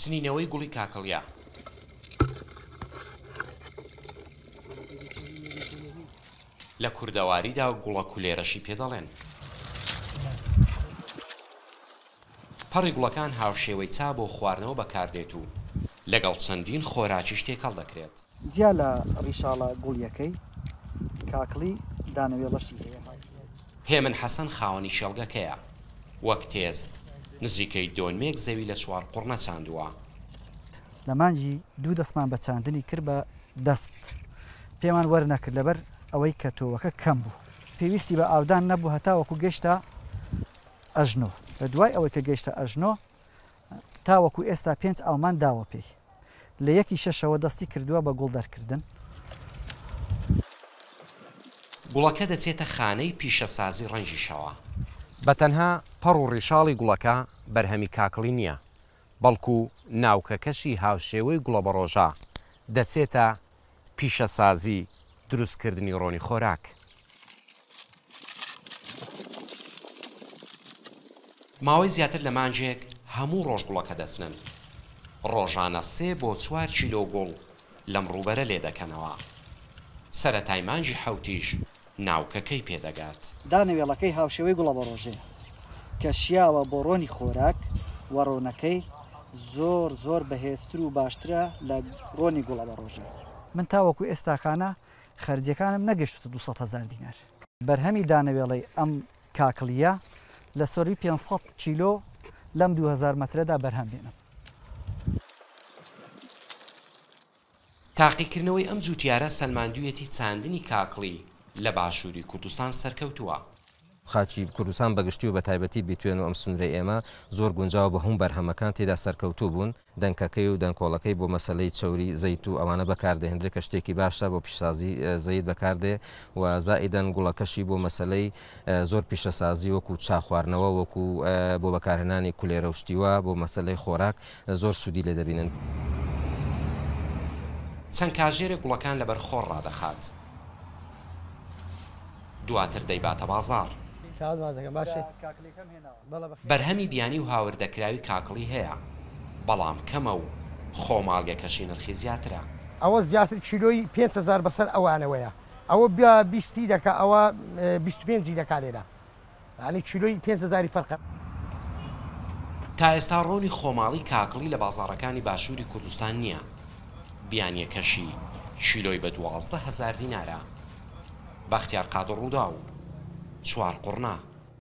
چنینەوەی گوڵی کاکڵیە. لە کوردەواریدا گوڵە کولێرەشی پێ دەڵێن. پەڕی گوڵەکان هاوشێوەی چا بۆ خواردنەوە بەکاردێت و لەگەڵ چەندین خۆراکیش تێکەڵ دەکرێت. جیا لە ڕیشاڵە گوڵییەکەی، کاکڵی دانەوێڵەشی هەیە. هێمن حەسەن خاوەنی کێڵگەکەیە، وەک تێست نزیکەی دۆنمێک زەوی لە چوارقوڕنە چاندووە. لە مانگی دوو دەستمان بە چاندنی کرد بە دەست پێمان وەرنەکرد لەبەر ئەوەی کە تۆوەکە کەم بوو. پێویستی بە ئاودان نەبوو هەتاوەکو گەیشتە ئەژنۆ. لە دوای ئەوەی کە گەیشتە ئەژنۆ تاوەکو ئێستا پێنج ئاومان داوە پێی. لە یەکی شەشەوە دەستی کردووە بە گوڵ دەرکردن. گوڵەکە دەچێتە خانەی پیشەسازی ڕەنگیشەوە. بە تەنها پەڕ و ڕیشاڵی گوڵەکە بەرهەمی کاکڵی نییە، بەڵکو ناوکەکەشی هاوشێوەی گوڵەبەڕۆژە دەچێتە پیشەسازی دروستکردنی ڕۆنی خۆراک. ماوەی زیاتر لە مانگێک هەموو ڕۆژ گوڵەکە دەچنن، ڕۆژانە سێ بۆ چوار کیلۆ گوڵ لەم ڕووبەرە لێدەکەنەوە. سەرەتای مانگی حەوتیش ناوکەکەی پێدەگات. دانەوێڵەکەی هاوشێوەی گوڵەبەڕۆژەیە کە شیاوە بۆ ڕۆنی خۆراک و ڕۆنەکەی زۆر زۆر بەهێزتر و باشترە لە ڕۆنی گوڵەبەڕۆژە. من تاوەکو ئێستاکانە خەرجیەکانم نەگەشتوتە 200 هەزار دینار. بەرهەمی دانەوێڵەی ئەم کاکڵییە لە سەرووی 500 کیلۆ لەم 2000 مەترەدا بەرهەم دێنم. تاقیکردنەوەی ئەم جووتیارە سەلماندوویەتی چاندنی کاکڵی لە باشووری کوردستان سەرکەوتووە. خاکی کوردستان بەگشتی و بەتایبەتی بیتوێن و ئەم سنوورەی ئێمە زۆر گونجاوە بۆ هەموو بەرهەمەکان تێدا سەرکەوتوو بوون. دەنکەکەی و دەنکۆڵەکەی بۆ مەسەلەی چەوری زەیت و ئەوانە بەکاردەهێندرێ کە شتێکی باشە بۆ پیشسازی زەیت بەکاردێ و زائیدەن گوڵەکەشی بۆ مەسەلەی زۆر پیشەسازی وەکو چا خواردنەوە وەکو بۆ بەکارهێنانی کولێرە و شتی وا بۆ مەسەلەی خۆراک زۆر سوودی لێ دەبینن. چەند کاژێرێک گوڵەکان لەبەر خۆر ڕادەخات. دواتر دەیباتە بازاڕ. بەرهەمی بیانی و هاوردەکراوی کاکڵی هەیە، بەڵام کەمە و خۆماڵیەکەشی نرخی زیاترە. ئەوە زیاتر کیلۆی 5000 بەسەر ئەوانەوەیە، ئەوە بیستی دەکا، ئەوە 25ی دەکا لێرە، یانی کیلۆی 5000ی فەرقە. تا ئێستا ڕۆنی خۆماڵی کاکڵی لە بازاڕەکانی باشووری کوردستان نییە، بیانییەکەشی کیلۆی بە 12 هەزار دینارە. بەختیار قادر، رووداو، چوارقوڕنە.